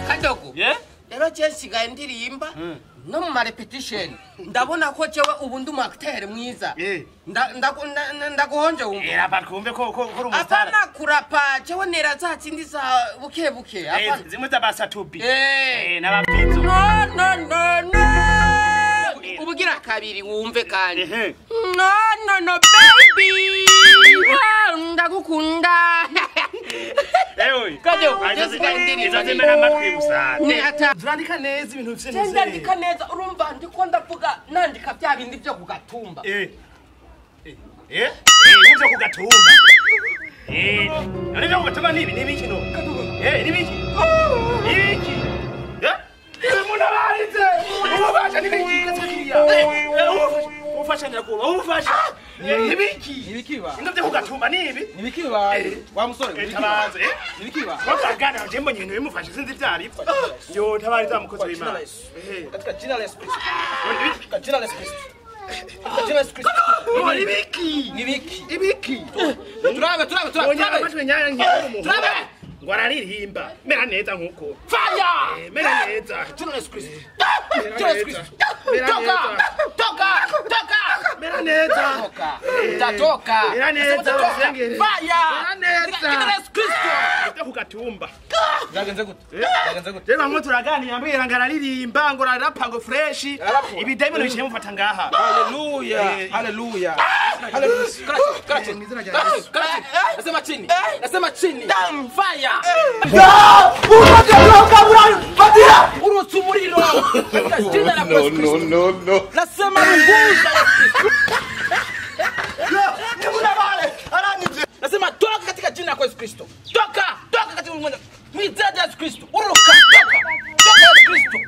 Kadogo. Rero je nsigaye ndirimba no mu ma repetition ndabona ko jewe ubu ndi umu acteur mwiza. Ndaguhonje wumva. Rapa twumve ko uri umustar. Apana kurapa jewe nera za zindi za buke buke. Apana zimwe z'abasatubi. N'abapizo. No no no no. Ubugira kabiri wumve kandi. No no no baby. Ndagukunda. Ewe. Kadogo jesigaye ndirimba. Izo zimena amatwi gusa. Turandika neza ibintu bifite neza. Ndandika neza urumva ndiko ndavuga nandika bya bindi byo kugatumba. Ibyo kugatumba. None byo kugatumba nibi nibiki no? Nibiki? Nibiki? Umuntu abarize. Ubasha nibiki katiriya. Ufasha ndakuba ufasha. Nibiki? Nibiki ba? Ibyo kugatumba nibi? Nibiki ba? Wa musore tabaze. Nibiki ba? Wakagana je mbonye ibintu bimufashe sinzi byari. Yo tabariza mukozi w'Imana. Katika jina la Yesu Kristo. Katika jina la Yesu Kristo. Katika jina la Yesu Kristo. Nibiki? Nibiki? Ibiki. Turabe turabe turabe. Onya amajwi nyanya nk'umuntu. Turabe. Ngo araririmba. Mera neza nkuko. Fire! Mera neza. Jina la Yesu Kristo. Jina la Yesu Kristo. Toka! Toka! Toka! Mera neza. Toka. Utatoka. Mera neza. Fire! Mera neza. Jina la Yesu Kristo. Ibyo kugatumba. Byagenze gute? Byagenze gute? Rero bamwe turaganira mbwira ngo araririmba ngo ararapa ngo fresh. Ibidayimoni biciye mufata ngaha. Haleluya. Haleluya. Haleluya. Karachi. Karachi. Nasema chini. Nasema chini. Fire. Urutse umuriro. Jina la Yesu Kristo. No, no, no. Nasema runguza Yesu Kristo. Nasema toka katika jina la Yesu Kristo. Toka, toka katika ulimwengu. Mwizina la Yesu Kristo. Uruka, toka. Toka Yesu Kristo.